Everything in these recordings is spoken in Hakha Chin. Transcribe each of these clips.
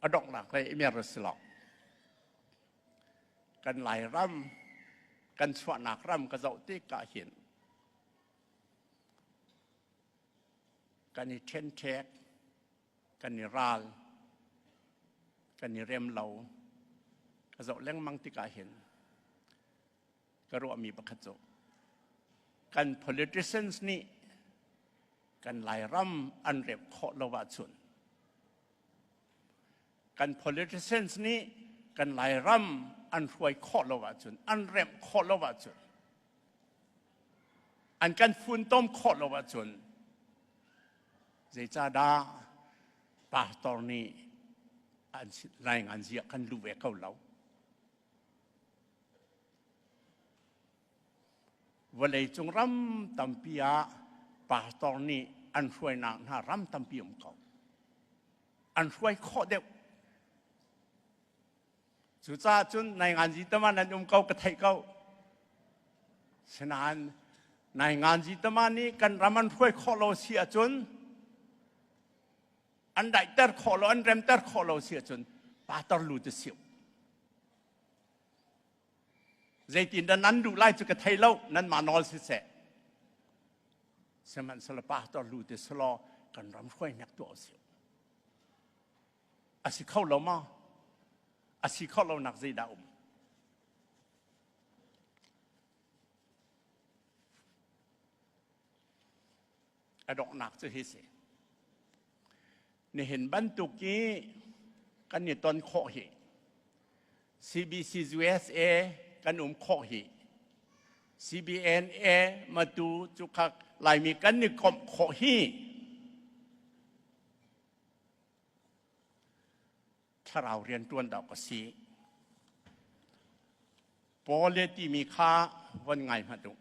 A donghnak lei i mer si lo. Kan Lairam, kan chuahnak ram ka zoh tik ah hin kan i ṭhenṭhek, kan i ral, kan i rem lo. Ka zoh lengmang tikah hin ka ruahmi pakhat cu kan politicians nih kan Lairam an remh khawh lo ahcun kan politicians nih kan Lairam an hruai khawh lo ahcun an remh khawh lo ahcun an kan funtom khawh lo ahcun zeicahdah pastor nih an ngai zia kan lu ve ko lo. Vawleicung ram tampi ah pastor nih an hruainak hna ram tampi um ko. An hruai khawh deuh. Cucaah cun nainganzi tama nan um ko ka theih ko. Sinain nainganzi tama nih kan ram an hruai khawh lo si ahcun an daihter khawh lo, an remter khawh lo si ahcun pastor lu te siu. Zeitindah nan duh lai cu ka thei lo, nanmah nawl siseh. Sihmanhsehlaw pastor lu te selaw kan ram hruainak tuah usih. A si kho lo ma? A si kho lo nak zeidah um? A donghnak cu hi si. Nihin bantuk i kan i ton khawh hi CBC USA kan um khawh hi CBNA matu cukak Laimi kan i komh khawh hi thlarau rianṭuan dawk a si. Paul le timi kha von ngai hmanh u.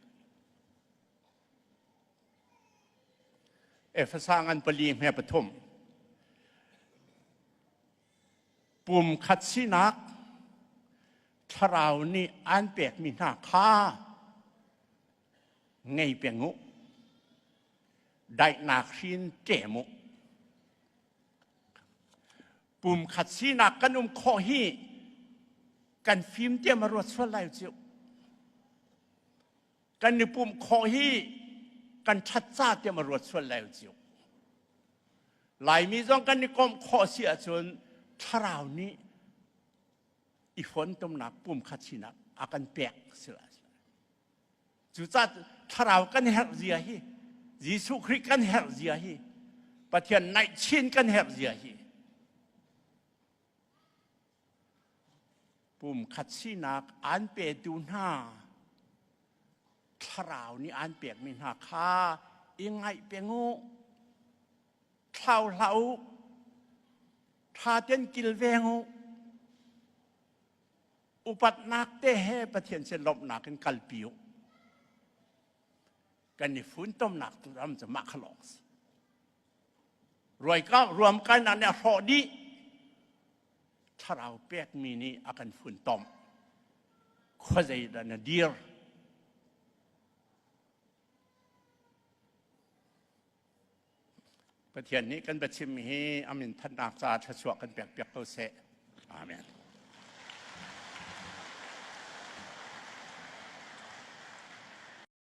Efesa ngan pali hme pathum. Pum khat sinak thlarau nih an pekmi hna kha ngei peng u. Daihnak hrin ṭem u. Pum khat sinak kan um khawh hi kan fim tiam a ruat sual lai cu. Kan i pumh khawh hi kan ṭhat ca tiah ma ruat sual lai cio. Laimi zong kan i komh khawh si ahcun thlarau nih i fontomnak pumkhat sinak a kan pek si lai. Cucaah thlarau kan herh zia hi Jesuh Khrih kan herh zia hi Pathian naih chin kan herh zia hi Pumkhat sinak aan petu hna thlarau nih aan pekmi hna kha i ngaih peng u. Thlau hlah u. Ṭha tein kilveng u. Upatnak te he Pathian sin lawmhnak in kalpi u. Kan i funtomnak ram cu mah kha lawng si. Ruamkainak nih a hrawh dih. Thlarau pekmi nih a kan funtom. Khuazei dah na dir? Pathian nih kan biachim hi amin thannak caah thluachuah kan pek piak ko seh. Amen.